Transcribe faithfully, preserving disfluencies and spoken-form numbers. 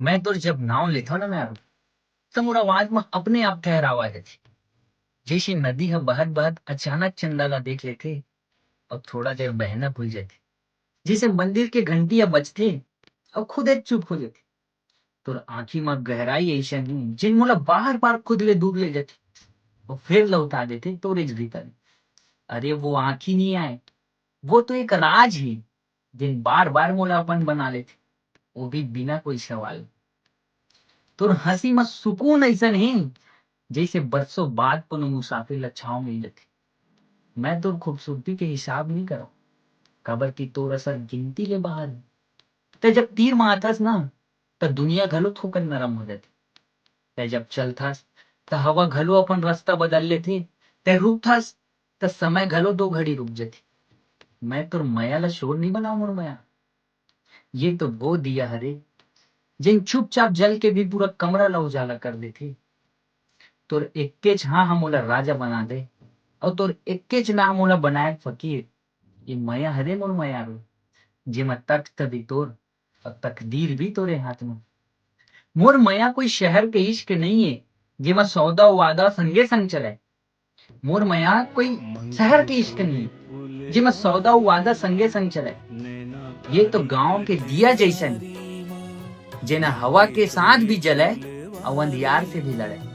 मैं तोर जब नाव लेथव ना, मैं, त मोर आवाज म अपने आप ठहराव आ जाथे। जइसे नदी ह बहत-बहत अचानक चंदा ला देख लेथे अउ थोड़ा देर बहना भूल जाथे। जइसे मंदिर के घंटी ह बजथे अउ खुदे चुप हो जाथे। तोर आँखी म गहराई अइसन हे, जेन मोला बार-बार खुद ले दूर ले जाथे। अउ फेर लौटा देथे तोरेच भीतर। अरे, वो आँखी नइ आय, वो तो एक राज हे, जेन बार-बार मोला अपन बना लेथे, वो भी बिना कोई सवाल। तोर हँसी म सुकून अइसन हे, जइसे बरसों बाद कोनो मुसाफिर ला छाँव मिल जाथे। मैं तोर खूबसूरती के हिसाब नइ करँव, काबर कि तोर असर गिनती ले बाहर हे। तैं जब तीर मारथस ना, त दुनिया घलो थोकन नरम हो जाथे। तैं जब चलथस, त हवा घलो अपन रास्ता बदल लेथे। तैं रुकथस, त समय घलो दो घड़ी रुक जाथे। मैं तोर मया ला शोर नइ बनाँव मोर मया। ये तो वो दिया हरे, जेन चुपचाप जल के भी पूरा कमरा ला उजाला कर देथे। तोर एक्केच हाँ ह मोला राजा बना दे, अउ तोर एक्केच ना ह मोला बनाए फकीर। ये मया हरे मोर मयारू, जेमा तख्त भी तोर अउ तकदीर भी तोरे हाथ म। मोर मया कोई शहर के इश्क नइ हे, जेमा सौदा अउ वादा संगे संग चलय। मोर मया कोई शहर के इश्क नइ हे, जेमा सौदा अउ वादा संगे संग चलय। ये तो गाँव के दिया जइसन, जेन ह हवा के साथ भी जलय अउ अंधियार से भी लड़य।